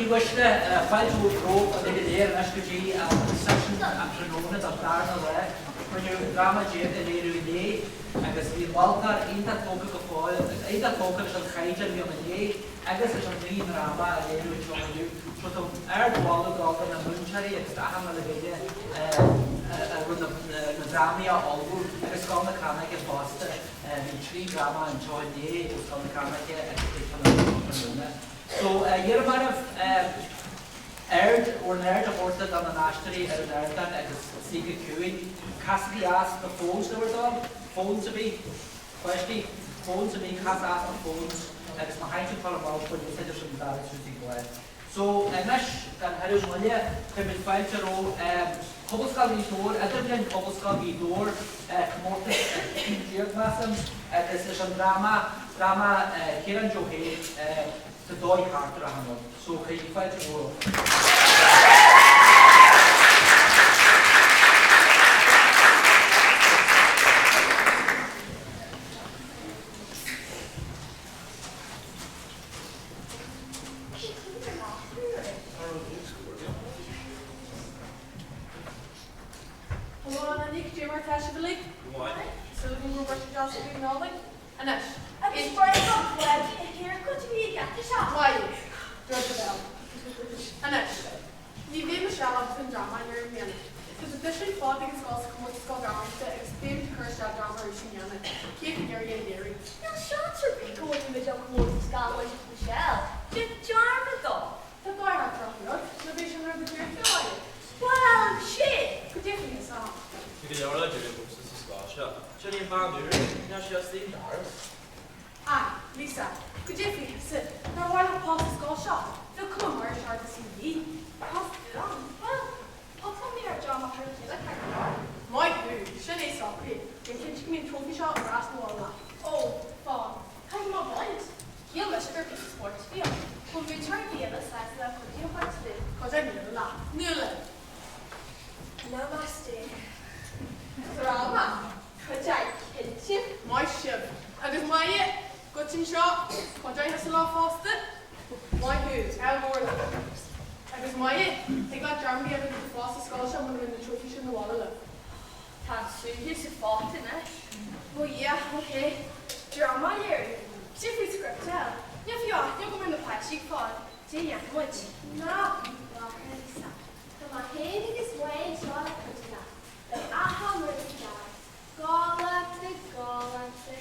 uaisle, fáilte romhaibh uilig go léir anois go dtí an seisiún um tráthnóna don darna lá. Rinneadh dráma déag a léiriú inné agus bhí an moltóir iontach tógtha go fóill, iontach tógtha leis an chaighdeán a bhí ann inné agus leis an naoi ndráma a léiriú anseo inniu. So tá ardmholadh ag dul do na múinteoirí agus d'achan uile dhuine a raibh na drámaí á ullmhú agus Scoil na Crannóige fosta. Bhí 3 dhráma anseo inné ó Scoil na Crannóige agus beidh ceann eile anseo tráthnóna. So, iarraim oraibh aird, bhur n-aird a thabhairt do na n-aisteoirí ar an ardán agus suí go ciúin. Casaigí as na phones le bhur dtoil, phones a bith, páistí, phones a bith, cas as na phones agus má théann tú ag dul amach bain úsáid as an dara tús ag baile. So, anois, gan thuilleadh moille, cuirimid fáilte roimh Pobalscoil Ghaoth Dobhair, Idirbhliain Pobalscoil Ghaoth Dobhair, comórtas 11, measaim, agus leis an dráma, dráma Chiaráin Joe Hayes, Tá Dóigh Thart ar Achan Rud. So, cuirigí fáilte mhór rompu. Hello a Nick, cad é mar tá sibh uilig? Go maith. Súil agam go raibh briseadh deas agaibh Nollaig. Anois, Agus fuair mé blag a haircut a bhí i gceart isteach. Maith, dúirt Adele. Anois, ní bheidh Michelle ábalta an dráma a léiriú i mbliana. Tá traidisiún fada ag an scoil sa chomórtas scoil-drámaíochta agus beimid ag cur isteach dráma arís i mbliana. Cé acu ag iarraidh é a léiriú? Níl seans ar bith go bhfaighidh muid an comórtas gan mhuid Michelle, déan dearmad dó. Tá dóigh thart ar achan rud, nó b'é sin an rud a dúirt tú, a Mháire. Bhuel, sin. Go dtiocfaidh thusa ann. Tá go leor le déanamh agamsa sa scoil seo. Sin í an bhean úr, níl sí as aon doras. Aye, Lisa, go dtiocfaidh thusa. Nár mhaith leat post sa scoil seo? Bheadh cuma mhaith ar Seard is í. Post buan? Bhuel, tá mé ar dream a chur chéile ceart go leor. Maith thú, sin é socraithe. Déan cinnte go mbíonn trófaí seo ar ais na bhfál leat. Ó, fán, caithfidh mé baint. Shíl mise gur píosa spóirt a bhí ann. Bhfuil múinteoir ar bith eile sásta le cuidiú a thabhairt dúinn? Cuid ag Nuala leat. Nuala! Namaste. Dráma. Cuid aghaidh cinnte. Maith sibh. Agus Máire, goitse anseo, cuid aghaidh thusa leo fosta. Maith thú, ádh mór leat. Agus Máire, thig leat dearmad a dhéanamh go dtí fás sa scoil seo muna mbíonn na trófaí sin 'na bhaile libh. Tá an suaitheadh sa phota anois. Ó yeah, ok. Dráma a léiriú. Cad é faoi script a fháil? Níl fiú aithne agam ar na páistí go fóill. Cad é a dhéanfaidh muid? Ná bí buartha, Lisa. Tá mé féin agus Máire anseo le cuidiú leat. Beidh achan rud i gceart. Galánta, galánta.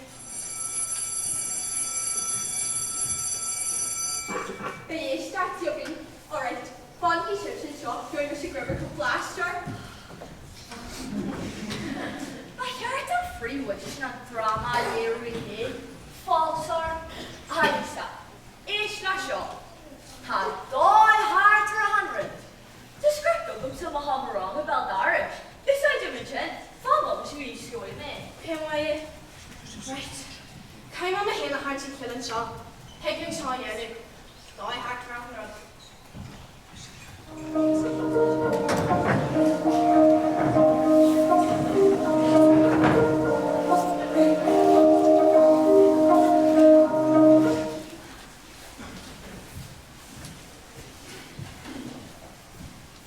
Beidh éisteacht againn. Alright, fanfaidh sibhse anseo, gheobhaidh mise greim ar chúpla aisteoir. Ba cheart don phríomhoide sin an dráma a léiriú é féin. Fáilte orm, a Lisa. Éist leis seo. Tá dóigh thart ar achan rud. Tá script agamsa ó mo sheomra ranga béal dorais. Úsáidfidh muid sin. Fan bomaite go dtí mé. Ok, a Mháire. Right. Caithfidh mé mé féin a tharraingt le chéile anseo. Thig linn seo a dhéanamh. Dóigh thart ar achan rud.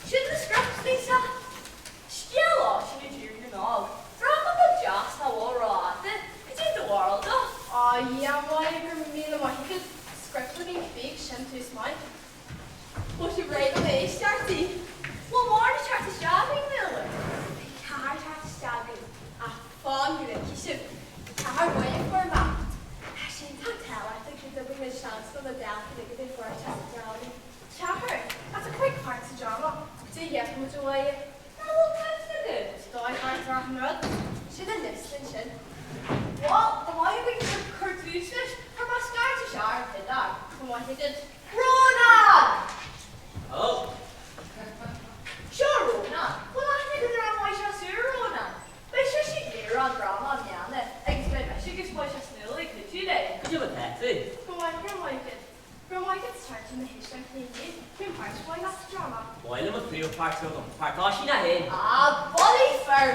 Sin an script, Lisa. Scéal Oisín i dTír na nÓg. Dráma beag deas nach bhfuil rófhada. Cad é do bharúil dó? Á, a Mháire, go raibh míle maith agat. Script a bhíonn cibé, sin tús maith. Bhfuil sibh réidh don éisteachtaí? Bhfuil Máire ag teacht isteach againn, Nuala? Beidh ceathrar ag teacht isteach againn, ach fan go bhfeicfidh sibh. Ceathrar mhaith a fuair mé. Tá sé iontach tábhachtach go dtugann muid seans do na daltaí uilig a bheith páirteach sa dráma. Ceathrar? Ach tá 5 páirt sa dráma. Cad é a dhéanfaidh muid, a Mháire? Nach bhfuil cuimhne agat? Dóigh thart ar achan rud. Sin an liosta ansin. Bhuel, tá maith againn sibh cur tús leis, chuir mé scairt isteach ar an tSudáin. Tá maith agat. Rónán! Hello. Seo Rónán. Bhfuil aithne agat ar an Mháistreás úr, Rónán? Beidh sise ag léiriú an dráma i mbliana agus beidh mise agus Máistreás Nuala ag cuidiú léi. Cad é mar atá tú? Go maith, go raibh maith agat. Go raibh maith agat as teacht chun na héisteachta inniu. Cén páirt ba mhaith leat sa dráma? Ba mhaith liom an phríomhpháirt a bheith agam, páirt Oisín é féin. Ah, bullaí fir!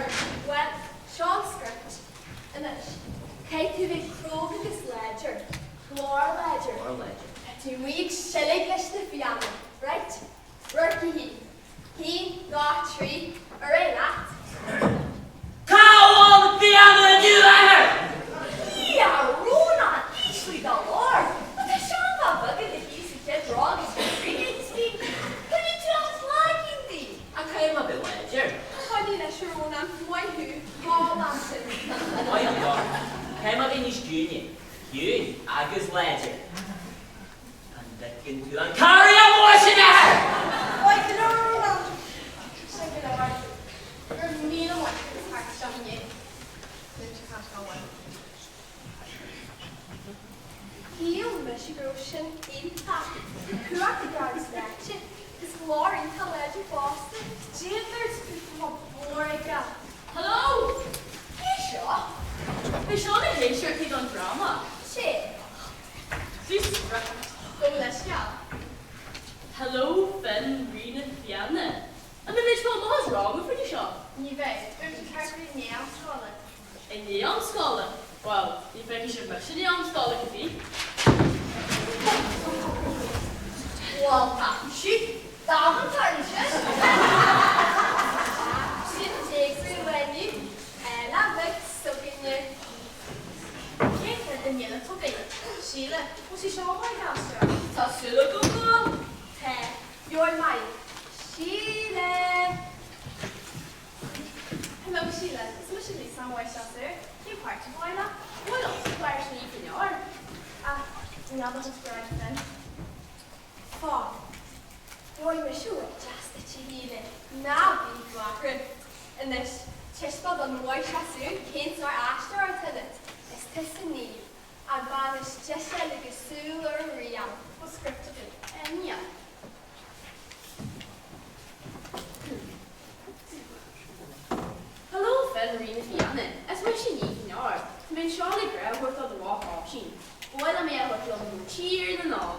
Bhuel, seo an script. Anois, caithfidh tú bheith cróga agus láidir. Glór láidir. Glór láidir. Tá tú amuigh ag seilg leis na fianna, right? ciúine, ciúin agus láidir. An bhfeiceann tú an carraig mhór sin air? Maith go leor, Sin go leor. Go raibh míle maith agat as theacht isteach inné. Níl sé caite go maith. Shíl mise go raibh sin iontach. Cumhacht ag ard sláinte. Is glór iontach láidir fosta. Dia duit, tá bór aige. Hello! Cé seo? Is seo na héisteoirí don dráma. Sé. Script. Gabh mo leithscéal. Hello Finn Rí na Fianna. An mbeidh muid fá amach as rang an phointe seo? Ní bheidh. Beidh muid ag tarraingt i ndiaidh am scoile. I ndiaidh am scoile? Bhuel, ní fheicfidh sibh mise i ndiaidh am scoile cibé. Bhuel, tá sí damanta ansin. Sin déagóir uainn, Ella bheag s'againne. Cén rud a ndéanann tú féin? Síle, bhfuil sí seo mar ghasúr? Tá súil agam go bhfuil. Tá. You're my Síle! Hello Síle, is mise Lisa an mháistreás. Cén páirt a bhfuil leat? Bhuel, páirt ní go leor. Ach níl do chuid grá féin. Fág. Gheobhaidh mise rud deas duit a Shíle. Ná bí buartha. Anois, taispeáin don mháistreás cén sórt aisteoir atá ionat. Is tusa Niamh, an bhean is deise le go súil ar riamh. Bhfuil script agat? Níl. Hello Finn Rí na Fianna, is mise Niamh Ní Fhearr. Tá mé anseo le grá a thabhairt do do mhac Oisín. Ba mhaith liom é a thabhairt liom go Tír na nÓg.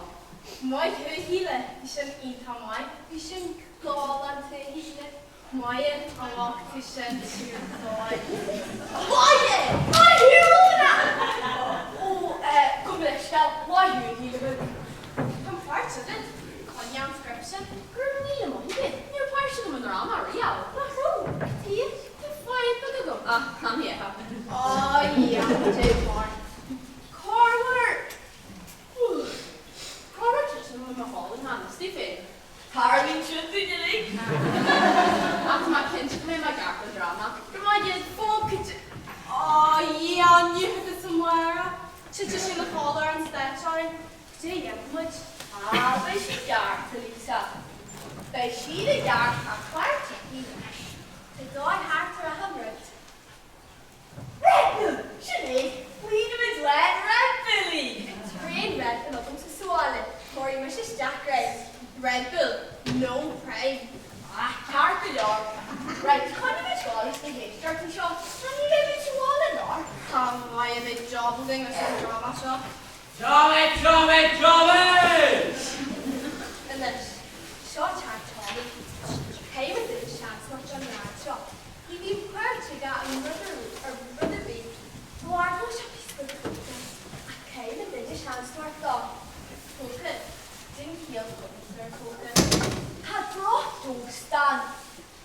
Maith thú a Shíle, bhí sin iontach maith. Bhí sin galánta a Shíle. Maith an mac tú sin Tír na nÓg. Maith! Maith thú Úna! Ó, eh, gabh mo leithscéal, maith thú a Shíle bheag. Tá an páirt agat, coinnigh an script sin. Go raibh míle maith agat, ní raibh páirt agam i ndráma riamh, nach raibh? Cad Tá fadhb beag agam, ach tá mé a. Ó, yeah, dé mar. Corruair. Corruair titeann mé i mo chodladh cheana, Stephen. Tarlaíonn sin dúinn uilig. Ach tá mé cinnte go mbeidh mé ceart don dráma. Go maith iad, fócaid. Ó, yeah, an ndúiche is a Mháire. Titfidh sí ina chodladh ar an stáitse orainn. Cad é a dhéanfaidh muid? Ah, beidh sí ceart, a Lisa. Beidh sí i gceart tá páirt aici leis. Tá dóigh thart ar achan rud. Red Bull! Sin é! Líonfaimid le Red Bull í! Braon Red Bull agamsa sa bhaile, tabharfaidh mise isteach Red. Red Bull, no prime. Ah, ceart go leor. Right, coinneoimid dul leis na héisteoirí seo, nó ní bheimid sa bhaile anocht. Tá maith a bheith job againn leis an dráma seo. Tommy, Tommy, Tommy! Anois, seo teach Tommy. Caithfidh muid seans a thabhairt don leaid seo. Ní bhíonn páirt aige i rud ar rud ar bith. Mharbhódh sé píosa beag póca. Ach caithfidh an duine seans a thabhairt dó. Póca? Cén chiall tugann ar póca? Tá droch-dóstán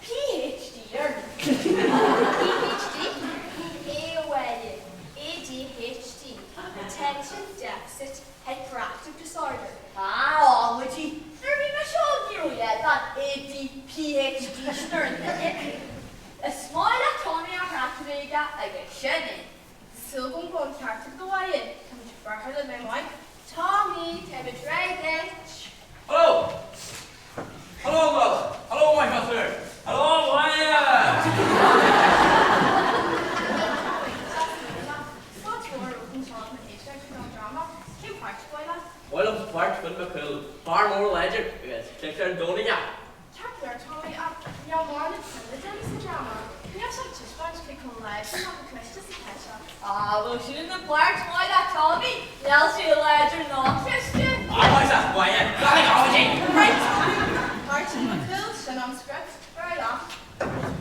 PhD air. PhD? Ní hea a Mháire. ADHD. Attention Deficit Hyperactive Disorder. Ah, amaidí. Nuair a bhí mise óg ní raibh leid an AD PhD sin ar an duine. Is maith le Tommy a chraic a bheith aige agus sin é. Súil agam go bhfuil an ceart agat a Mháire, tá muid buartha le bheith maith. Tommy, táimid réidh duit. Hello! Hello, Mother! Hello, my brother! Hello, Mháire! Ba mhaith liomsa páirt Finn Mac Cumhaill, fear mór láidir agus cliste ar an domhan aige. Ceart go leor Tommy, ach níl mórán le déanamh sa dráma. Níl sé ag taispeáint cé chomh láidir ná chomh cliste is atá sé. Ah, bhuel sin an pháirt mhaith le Tommy, níl sé láidir ná cliste. Ah, maith as baile, gach amaidí! Right Tommy, páirt Finn Mac Cumhaill, sin an script, ar aghaidh leat.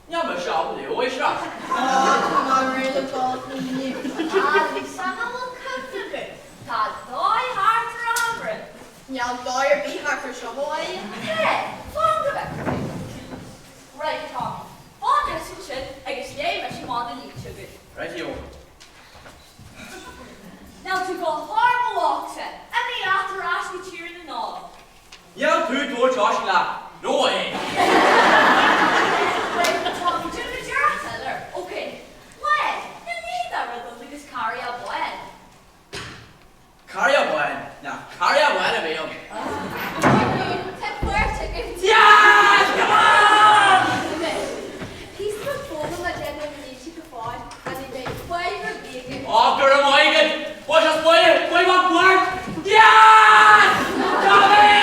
Níl mise ábalta léamh é seo. Á, tá mé réidh le dul chun cinn. Ah, Lisa, an bhfuil cuimhne agat? Tá dóigh thart ar an rud. Níl dóigh ar bith thart ar seo, a Mháire. Tá, fan go bhfeicfidh tú. Right, Tommy, fan thusa ansin agus léifidh mise amach na línte agat. Right-o. Níl tú dul thar mo mhacsa, imigh leat ar ais go Tír na nÓg. Níl tú dul. Dúirt Oisín leat, No way! Right, tá mé déanamh dearmad eile air. Ok, bhuel, níl ní dá rud ann agus carria bán. Carria bán, nach carria bán a bhí ann. Tá páirt agat. Yes! Come on! Píosa beag foghlama déanamh na ndéise go fóill and ní bheidh fadhb ar bith agat. Ó, go raibh maith agat! Bhuel, seo spoiler, faigh amach páirt! Yes! Tommy!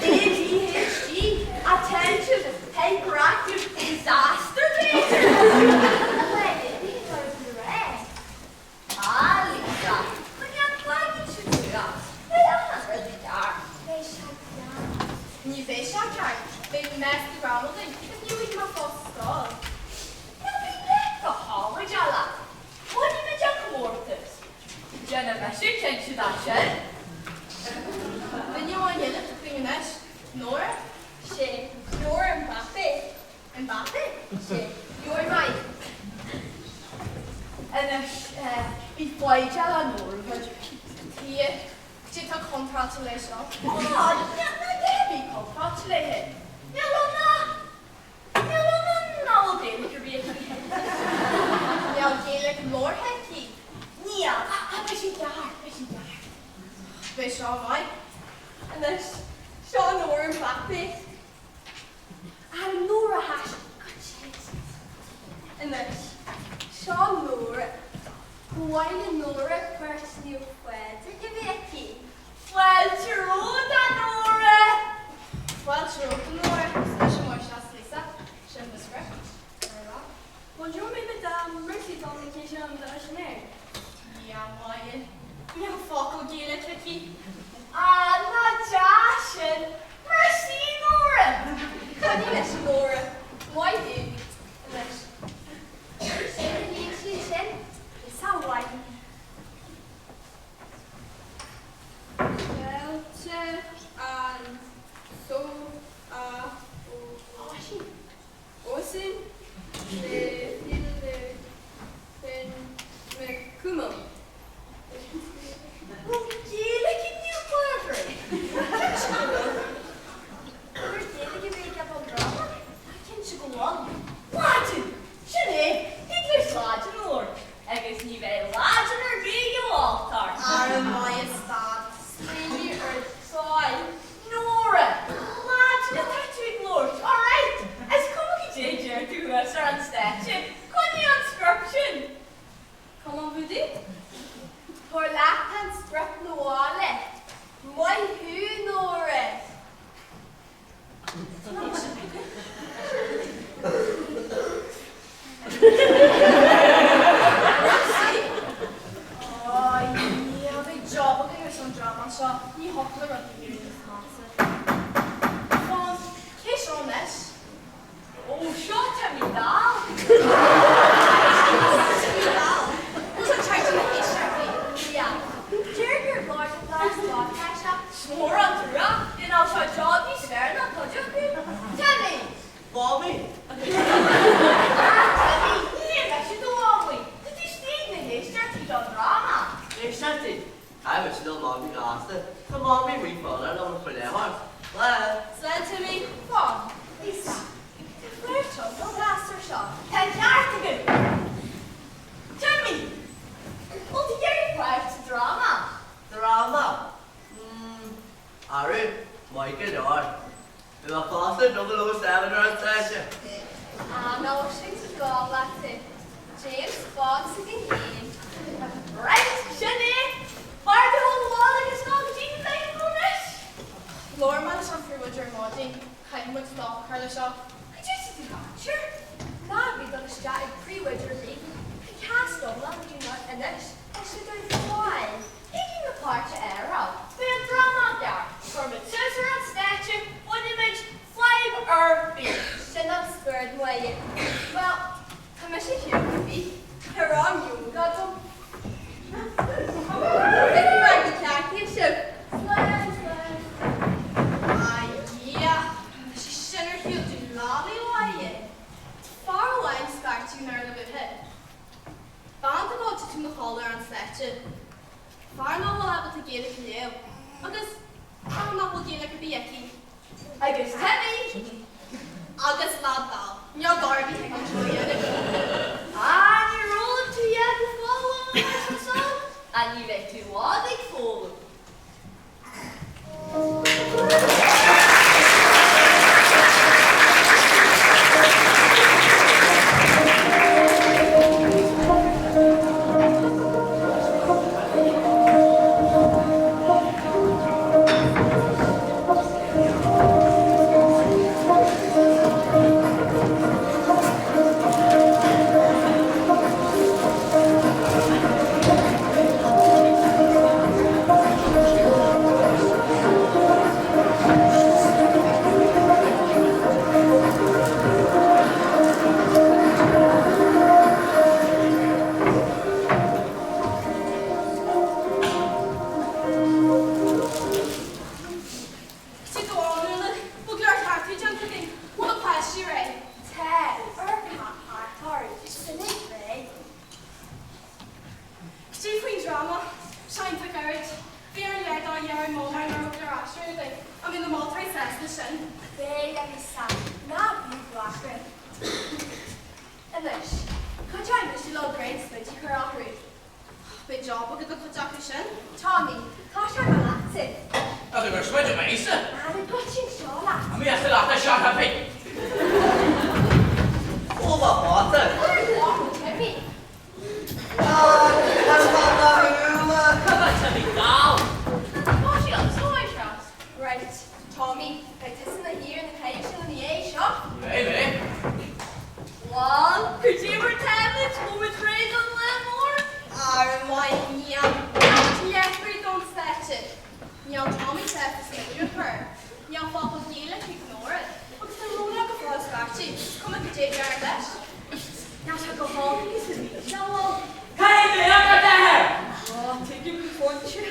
ADHD, attention, hyperactive disaster b'fhéidir? Bhuel, ní raibh na ré. Ah, Lisa, coinnigh an cloigeann sin suas, beidh achan rud i gceart. Beidh sé ceart. Ní bheidh sé ceart. Beidh mess de dhráma againn agus ní bhfaighidh mé fós sa scoil. Ná bí leat go háirid, a leaid. Bainfidh muid an comórtas. Déanfaidh mise cinnte de sin. Duine amháin eile dúinn anois. Nóra? Sé Nóra Mbappé. Mbappé? Sé You're my. Anois, bhí foighid le Nóra bhid. Tia, cad é atá contráilte léi seo? Á, níl a dhath ar bith contráilte léi. Níl ann ach, níl ann ach nach bhfuil Gaeilge ar bith aici. Níl Gaeilge labhartha aici. Níl, ach beidh sí ceart, beidh sí ceart. Beidh seo maith. Anois, seo Nóra Mbappé. Ar Nóra thais go Jesus. Anois, seo Nóra. Ba mhaith le Nóra páirt Naomh Phádraig a bheith aici. Fáilte romhat, a Nóra! Fáilte romhat, a Nóra. Is mise Máistreás Lisa. Sin mo script. Ar a raibh. Bonjour mesdames, merci don occasion de déjeuner. Dia Máire. Níl focal Gaeilge aici. Ah, nach deas sin! Merci, Nóra! Coinnigh leis, a Nóra. Maith thú. Anois. Sin na línte sin. Is a mhaith. Fáilte an so a o Oisín. Oisín le hIle Finn McCumhaill. Bhfuil Gaeilge ag Naomh Pádraig? Cinnte go bhfuil. Gur Gaeilge a bhí ag an dráma? Tá cinnte go bhfuil. Laidin! Sin é! Thig leis Laidin a labhairt agus ní bheidh Laidin ar bith ag Walter. Ara maith stad. Smaoinigh ar dóigh. Nóra, Laidin atá tú ag labhairt, alright! Is cuma cad é a deir tú thuas ar an stáitse, coinnigh an script sin! Come on Bhúdaí. Tabhair leat an script 'na bhaile. Maith thú, Nóra! Ó, beidh job againn ar son dráma seo, ní thiocfadh le rudaí éirí níos measa. Fán, cé seo anois? Ó, seo Timmy Dall. Timmy Dall. Tá teacht na héisteachtaí. Yeah. Deir gur lord an dá stát seo. Mór an trua, you know, seo job níos fearr ná cuid acu. Timmy! Mamaí! Ah, Timmy, ní mise do mhamaí. Tá tú istigh na héisteachtaí don dráma. Éisteachtaí? Caithfidh mise dul Mamaí gasta. Tá Mamaí ríomhaire liom a chur le hard. Slán! Slán Timmy. Fán. Lisa, Tá flúirse don ghasúr seo. Tá an ceart agat. Timmy! Bhfuil tú ag iarraidh páirt sa dráma? Dráma? Mm. Arú, maith go leor. Bhí mé fosta 007 ar an stáitse. Ah, ná sin sa gá leat é. James Bond s'againn féin. Right, sin é! B'fhearr do dhul abhaile agus dul go dtí na Meitheal anois! Labhair mé leis an phríomhoide ar maidin, caithfidh muid stop a chur leis seo. Cad é sa tú sure? Ná bí dul isteach ag príomhoide ar bith. Tá ceas iomlán againn anois, tá siad ar fáil. Thuigfidh na páirtithe air Beidh an dráma gearr. Cuirfimid suas ar an stáitse, bainfimid fadhb ar bith. Sin an spiorad Máire. Bhuel, tá mise thiar go bith. Tá rang yoga agam. Feicfidh mé na ceartaithe sibh. Slán, slán. A Dhia, tá sé sin ar shiúl dún lámhaigh uaidh. Fear amháin scairteadh nuair a luaithe. Bean atá ag titim 'na chodladh ar an stáitse. Fear nach bhfuil ábalta Gaeilge a léamh. Agus. Ceapaim nach bhfuil Gaeilge ar bith aici. Agus Timmy! Agus lad dall. Níl dóigh ar bith ag an seo a dhéanamh. Ah, níor fhoghlaim tú a dhath go fóill, ar seisean. Ah, ní bheidh tú i bhfad ag foghlaim. Cad é do bharúil, an bhfuil go leor ceartú déanta againn? Bhfuil na páistí réidh? Tá, amharc thart orthu, tá siad uilig réidh. Cad é faoin dráma? Seinnte gairid. Bhí ar lear dá dheireadh mó mar nach raibh go leor aisteoirí againn. An mbeidh na moltóirí sásta leis sin? Beidh, a Lisa. Ná bí buartha. Anois, cuideoidh mise leo greim smididh a chur orthu. Beidh job agat an chuid acu sin. Tommy, tá sé go leatsa. Tá tú gur smideadh mé Íosa. Ara goitse seo leat. An mbeadh leat é seo happy? Ó mo pháta. Ar mhaith Timmy. Ah, tá tá húla. Cad é Timmy dall? Tá sí anseo, a Threas. Right, Tommy, beidh tusa ina shuí ar na cathaoir sin ina dhiaidh seo. Beidh mé. Bhal, cad é mar táimid, bhfuil muid réidh don lá mór? Ar mhaith níl ach leathréidh don stáitse. Níl Tommy sásta smideadh a chur. Níl focal Gaeilge ag Nóra. Agus tá Rónán go fóill ag scairtigh, is cuma cad é a deir leis. Tá sé go holc agus a bhí sé olc. Caithfidh mé obair d'athair! Á, tuigim an pointe.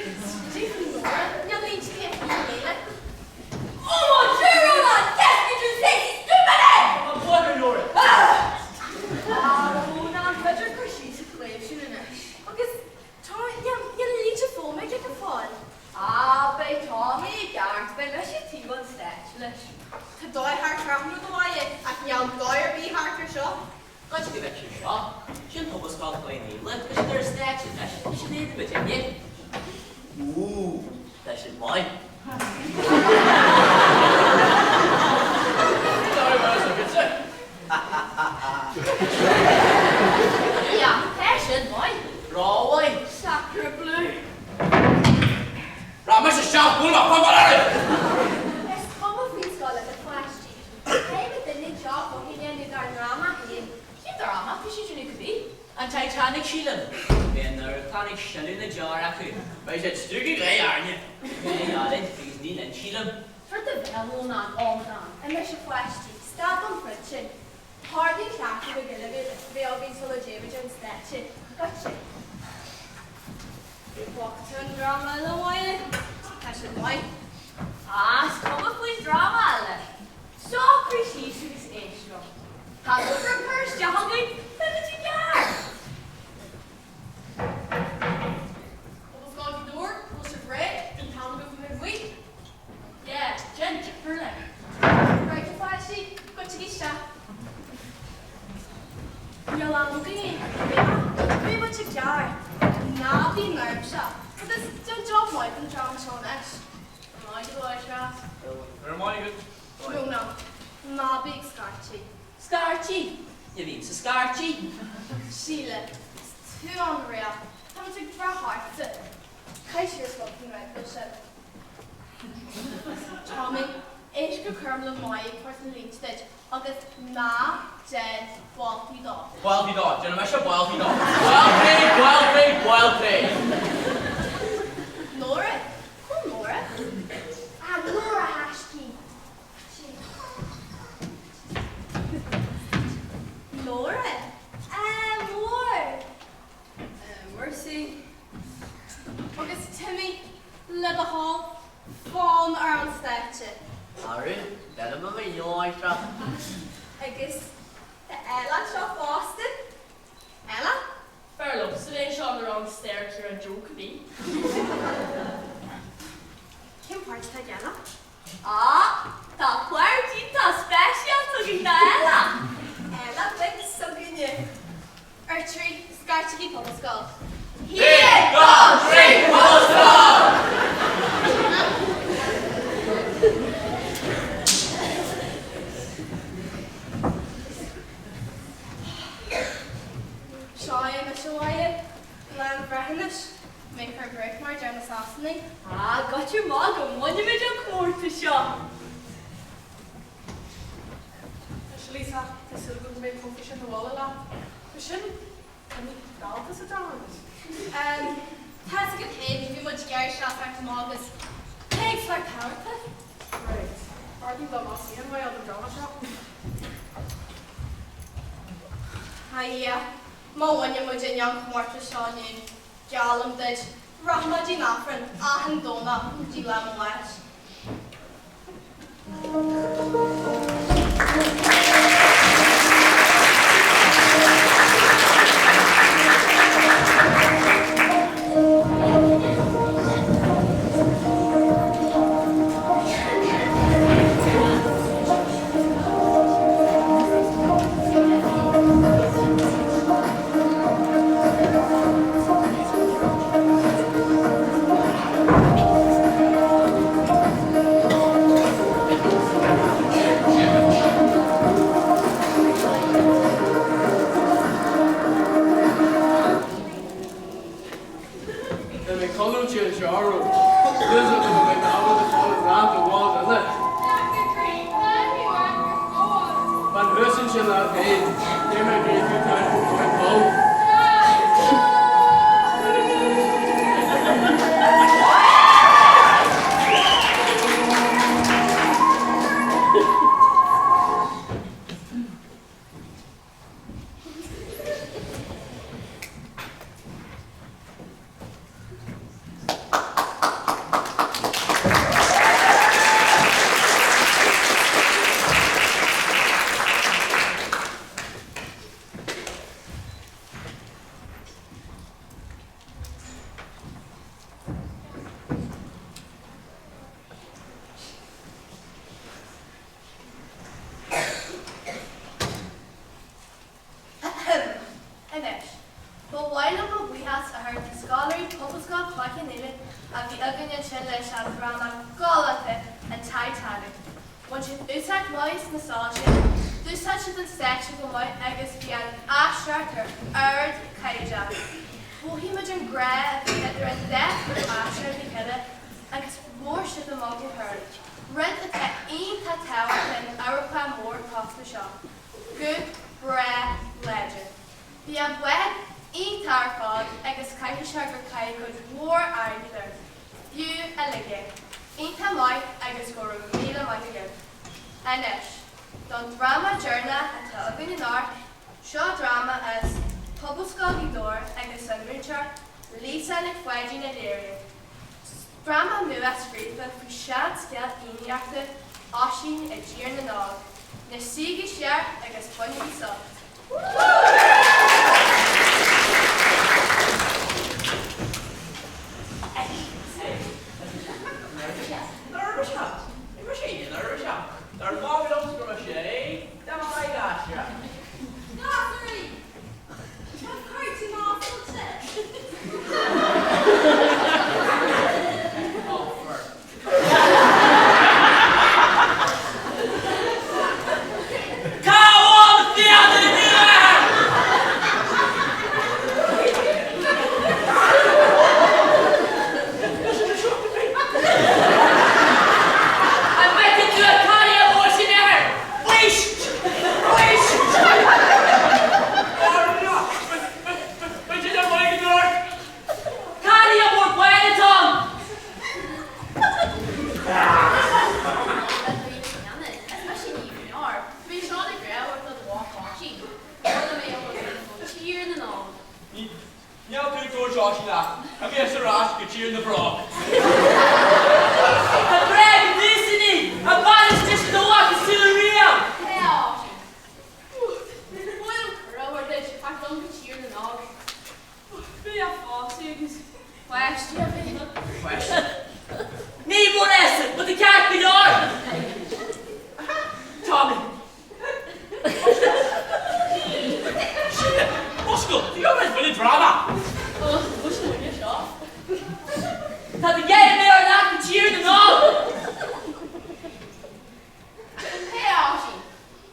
Cad é faoi Nóra? Níl línte aici i nGaeilge. Oh mon Dieu, Rónán! Qu'est-ce que tu sais, si stupide! Tá buartha Nóra. Ah, Rónán, b'fhéidir cur síos sa chléibh sin anois. Agus tá, níl, níl a línte fuaime aige go fóill. Ah, beidh Tommy i gceart, beidh mise taobh an stáitse leis. Tá dóigh thart ar achan rud a Mháire, ach níl dóigh ar bith thart ar seo. Goitse go bhfeictear seo. Sin Pobalscoil Chloich Cheann Fhaola, tá siad ar an stáitse anois, tá siad éadaí muid inné. Ooh, tá siad maith. Sorry, mar is agatsa. Yeah, tá siad maith. Rómhaith. Sacre bleu. Rachaidh mise isteach, buail amach, fan oraibh! Is cuma faoin scoil a pháistí. Caithfidh duine job maith a dhéanamh dár ndráma féin. Cén dráma? Bhí siad ina cibé. An Titanic, sílim. Beidh an amharclann ag sileadh na deor acu. Beidh siad stiúgtha gaoth airne. Beidh orainn, agus níl ann, sílim. Rud a bheadh ann, amadán. Anois a pháistí, stad an troid sin. Tarlaíonn cleachtadh go gile bheith againn sula dtéimid ar an stáitse. Goitse. Bhfaca tú an dráma eile, a Mháire? Tá siad maith. Ah, is cuma faoin dráma eile. Socraigh síos agus éist liom. Tá obair curtha isteach againn, beimid i gceart! Pobalscoil Ghaoth Dobhair, bhfuil sibh réidh? An t-am agaibh a bheith amuigh? Yeah, déan difear le. Right, a pháistí, goitsigí isteach. Níl am againn, beidh muid i gceart. Ná bí neirbhíseach, agus déan job maith den dráma seo anois. Go raibh maith agat, a Threas. Go raibh maith agat. Rónán, ná bí ag scairtigh. Scairtigh? Ní bhím sa scairtigh. Síle, is tú an réalt. Táimid ag brath ortsa. Caith siar sult an Red Bull sin. Tommy, éist go cúramach le Máire ag tabhairt na línte duit agus ná déan bualtaí dó. Bualtaí dó, déanfaidh mise bualtaí dó. Bualtaí, bualtaí, bualtaí. Nóra, cá bhfuil Nóra? Ah, Nóra a thaiscí. Nóra? Ah, Mór. Mercy. Agus Timmy, le do thoil, fan ar an stáitse. Arú, b'fhéidir mo mhí-láithreach. Agus tá Ella anseo fosta. Ella? B'fhearr liomsa bheith anseo ná ar an staighre Ciarán Joe cibé. Cén páirt atá ag Ella? Á, tá páirt iontach speisialta againn do Ella! Ella beag s'againne. Ar trí, scairtigí Pobalscoil. Haon, dó, trí, Pobalscoil! Seo é anois a Mháire, lá an bhreithiúnais. Make or break mar a deir na Sasanaigh. Ah, goitse maith go mbainfimid an comórtas seo! Anois a Lisa, tá súil agam go mbeidh an trófaí sin abhaile leat. Mar sin, an mbeidh dalta sa dráma anois? Tá fhios agat féin, bhí muid ag iarraidh seo a thabhairt amach agus cé ag flirt tabharta? Right, Ardaím dá más aon mhaith an dráma seo. A Dhia, má bhaineann muid an comórtas seo inniu, geallaim duit, rachaidh mé dtí'n Aifreann achan Domhnach go dtí lá mo bháis. Tá mé codlóidí anseo romhat. Lisa go mbeidh mé ábalta fáil an rant amháin eile. Fan thuas ansin leat féin, deir mé go raibh tú tar éis dul. Ahem. Anois, ba mhaith liom mo bhuíochas a thabhairt do scoláirí Pobalscoil Chloich Cheann Fhaola a bhí againn ansin leis an dráma galánta An Titanic. Bhain siad úsáid maith as na soilse, d'úsáid siad an stáitse go maith agus bhí an aisteoireacht ar ardchaighdeán. Mhothaigh muid an grá a bhí idir an dá ghrúpa aisteoirí le chéile agus labhair siad amach go hard, rud atá iontach tábhachtach in amharclann mór cosúil le seo. Guth breá láidir. Bhí an bád iontach ar fad agus caithfidh sé gur caitheadh cuid mhór airgid air. B'fhiú uilig é. Iontach maith agus go raibh míle maith agaibh. Anois, don dráma deireanach atá againn anocht, seo dráma as Pobalscoil Ghaoth Dobhair agus an múinteoir Lisa Nic Pháidín a léiríonn. Dráma nua-scríofa faoi seanscéal Fhiannaíochta Oisín i dTír na nÓg. Anois suígí siar agus bainigí sult. Níl tú ag tabhairt Oisín leat, a bhíos ar ais go Tír na Bróc. Tá bréag níos a bainistis nua cosúil le riamh! Ní mór é sin, but ceart go leor! Sin! Oscail! Bhí an bhuille dráma! Ó, bhuail sé muide seo. Tá do dheich méar leat go Tír na nÓg! Hé, a Oisín,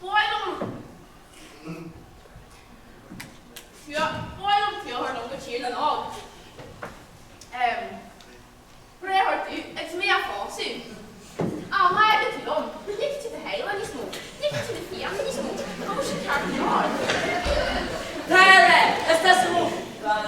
ba mhaith liom ba mhaith liom tú a chur liom go Tír na nÓg. Breith orthu agus mé á phósadh. Á, má fhaigheann tú liom, ní fheicfidh tú do theaghlach níos mó, ní fheicfidh tú na fiacha níos mó, an bhfuil sin ceart go leor? Péire, is tusa mo bhean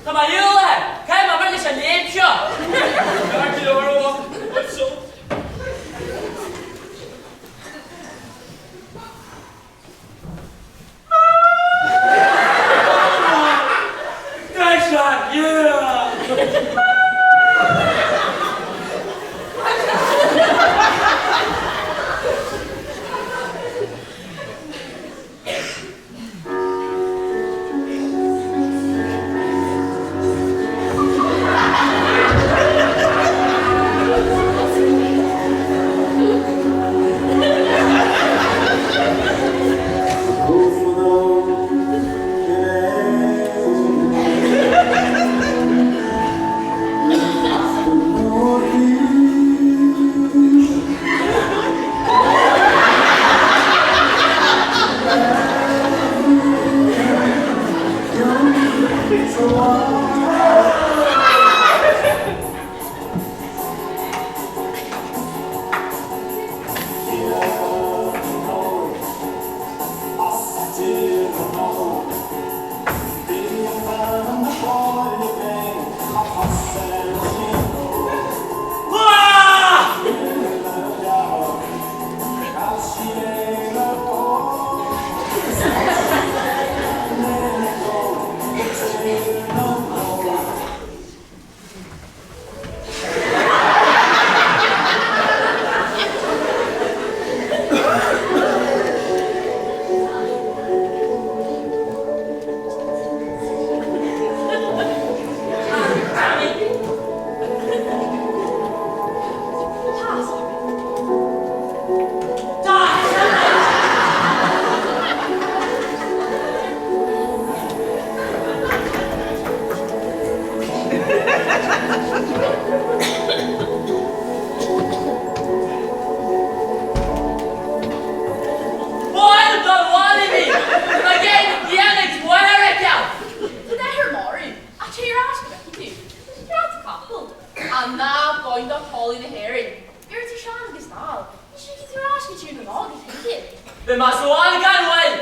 Tá mé ualaithe! Caithfidh mé imirt leis an léim seo! Ceart go leor, a mhac, bain sult. Nice shot, yeah! Bhí mé sa bhaile gan mhoill!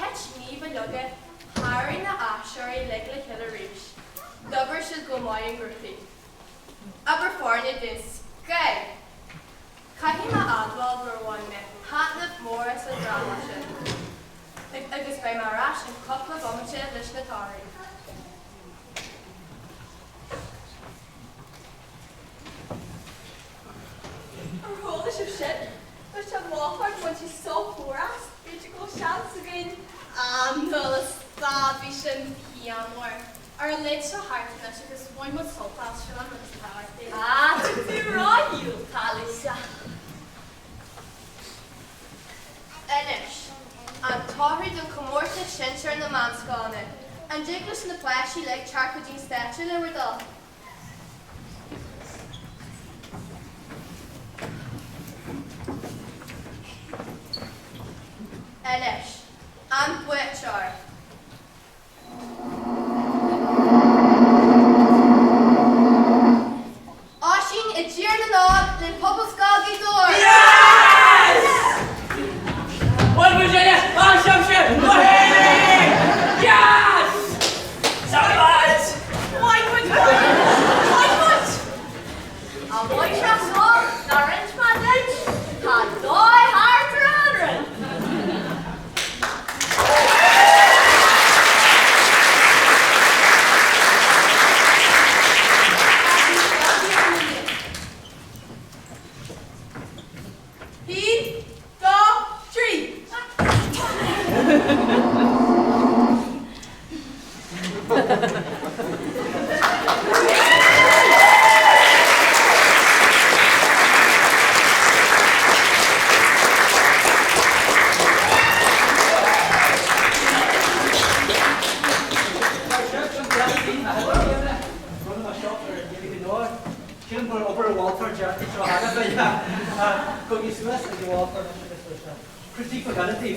thit ní ba laige, tharraing na haisteoirí uilig le chéile arís. D'obair siad go maith i ngrúpaí. Obair foirne den scoth! Caithfidh mé a admháil gur bhain mé taitneamh mór as an dráma sin. Agus beidh mé ar ais in cúpla bomaite leis na torthaí. Ar chuala sibh sin? Dúirt an moltóir go bhain sí sult mór as, b'fhéidir go bhfuil seans againn. Ah, Nuala, stad, bhí sin pianmhar. Ar a laghad seo thart anois agus bhain muid sult as, sin an rud is tábhachtaí. Ah, tá tú ródhiúltach, Lisa. Anois, an torthaí don chomórtas sinsear na meánscoileanna. An dtig leis na páistí uilig teacht go dtí an stáitse le bhur dtoil? Anois, an buaiteoir. Oisín i dTír na nÓg le Pobalscoil Ghaoth Dobhair! Yes! Bhuel, Virginia, ah, sibhse! Wahey! Yes! Sorry, lads! Maith muid, maith muid! A mhaith seo nár inis mé duit, tá dóigh thart ar an rud. Haon, dó, trí! Sin mar obair an mholtóir déanta seo cheana féin. Gabhaigí suas ag an mholtóir anois agus leis na Critique for Vanity,